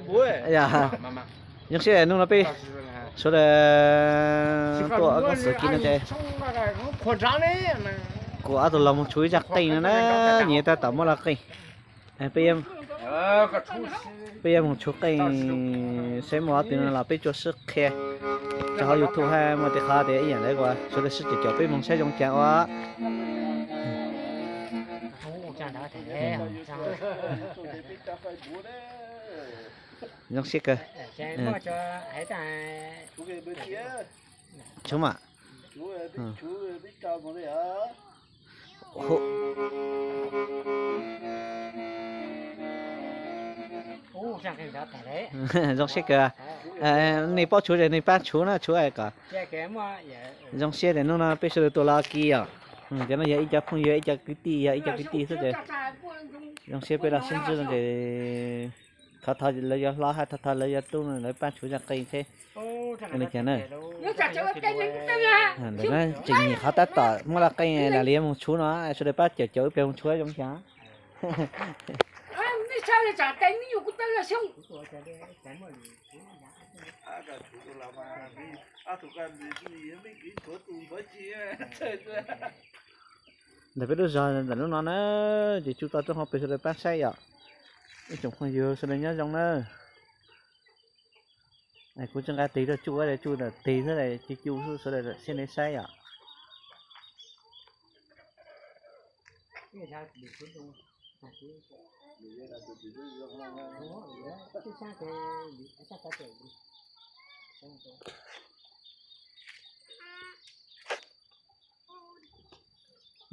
Yog, zoo siab hnub no peb sawv daws tuaj koj xav kis no ces kuv ob tug los mus tshuv ib zaj qeej no na, nyias tab tom muab laj qeej. Peb yuav mus tshuv qeej, saib muaj ob tug no los peb tsuas sib qhia rau hauv YouTube hab muaj tej qhov tias ib yam lawv ua sawv daws sib caum caum peb moog saib zoo cas ua. Zoo siab kawg. Tshuv mas. Zoo siab kawg. Nej paub tshuv ces nej pab tshuv na, tshuv kom zoo siab tias hnub no peb sawv daws tuaj laj kis os. Cov no yog ib cov phooj ywg, ib cov kwv tij, yog ib cov kwv tij xwb ces zoo siab peb los sib ntsib no ces thov thov lawv yuav hlob hab thov thov lawv yuav tub no lawv pab tshuv zaj qeej thiab. Li cas na, ntawm no tseem nyuam qhuav tab tom muab laj qeej los li yuav mus tshuv no, sawv daws pab caum caum wb peb mus tshuv zoo cas. Ntawm peb lub zog ntawm lub no na, ces tsuj tau roob hauv pes sawv daws pab saib yom. Ib tsoom phooj ywg sawv daws nyob zoo na. Kuv tsis nqa tes tuaj tsuj, tsuj ntawm tes xwb, cia tsuj sawv daws siab ntev saib yom.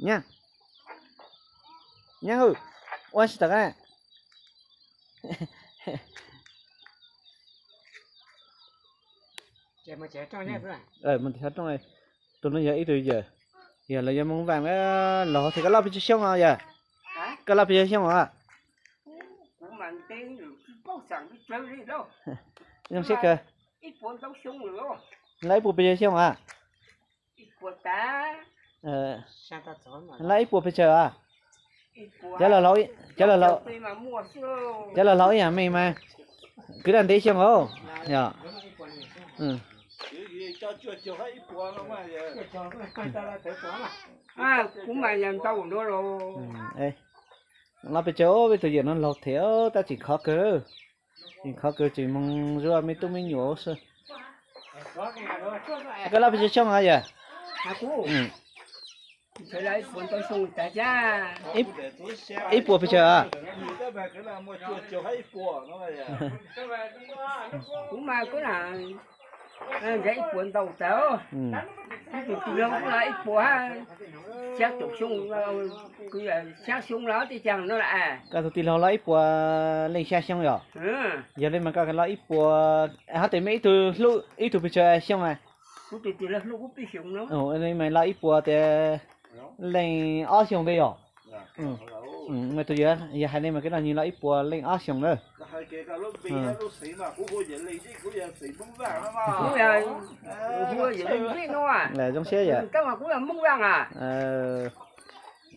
Nyab, nyab, ua tsis tau. Tus no yog ib tug yawg, yog lawv yog Hmoob Vaj, laus thiab. Koj loj pes tsawg xyoo os yawg? Koj loj pes tsawg xyoo os? Zoo siab kawg. Loj ib puas pes tsawg xyoo os? Loj ib puas pes tsawg os? Cov laus laus, cov laus laus ib yam me mas kwv daj ntev xyoo os. Yog. Kuv mas yog ntau dua los. Loj pes tsawg, peb tus yawm no laus thiab tab tseem khov kawg. Tseem khov kawg tseem moog zuaj me tub me nyuam xwb. Koj loj pes tsawg xyoo os yawg? Ib puas pes tsawg os? Kuv mas kuv ib puas ntau tawv. Ib tug tij laug kuj ib puas xya caum xyoo, xya xyoo los tej caag no lawm. Koj tug tij laug loj ib puas leej xya xyoo yog? Yog li mas koj loj ib puas, hov tes mej ib tug hlub ib tug pes tsawg xyoo? Kuv tus tij laug hlub kuv peb xyoos no. Li mas loj ib puas tias leej ob xyoos ntawd yog? Mas tus yawg hais li mas koj nug nws loj ib puas leej ob xyoos na. Zoo siab yawg.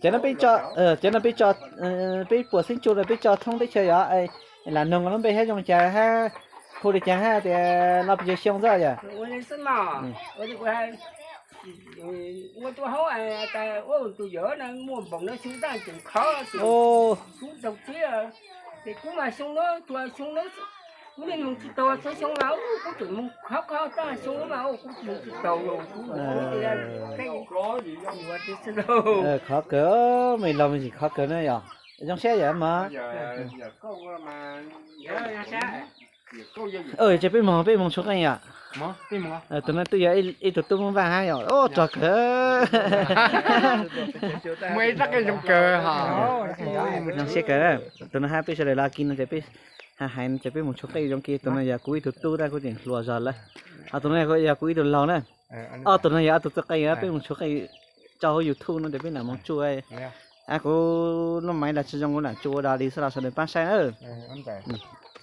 Cov no peb tso, cov no peb tso, peb puas xeeb tsuj no peb tso thoob teb chaws yog? Lam noog lub npe hab zoo cas hab hu li cas hab tias loj pes tsawg xyoo xwb yawg? Ua tus hauv, ua tus yawg no muaj npoom no xyoo tab tseem khov, xyoo taug txiab. Ces kuv mas xyoo no, tus xyoo no, kuv niaj hnub tsis taug txhua xyoo mas kuv tseem moog khov khov tab xyoo no mas kuv tseem tsis taug los kuv ua tis xwb lauj. Khov kawg, me laug me ntsis khov kawg na yog. Zoo siab yawm mas. Ces peb moog, peb moog tshuab qeej yom. Tus no twb yog ib tug tub Hmoob Vaj hab yog. Rog kawg. Zoo siab kawg. Tus no hab peb sawv daws laj kis no ces peb hab hais no ces peb moog tshuab qeej zoo kis. Tus no yog kuv ib tug tub tab kuv tseem hluas zog lawm. Ho tus no yog kuv ib tug laug na. Ob tug no yog ob tug txuj qeej, peb moog tshuab qeej tso hauv YouTube no ces peb lam moog tsuj. Ab, kuv lub maiv los tsis zoo, kuv lam tsuj ua dog li xwb los sawv daws pab saib na.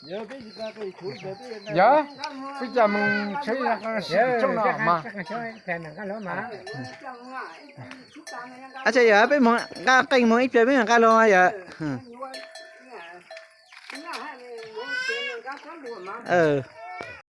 Yog, peb coj moog tsheb no mas. Ab, tsis yog peb moog nqa qeej moog ib pliag peb mam nqa los yom.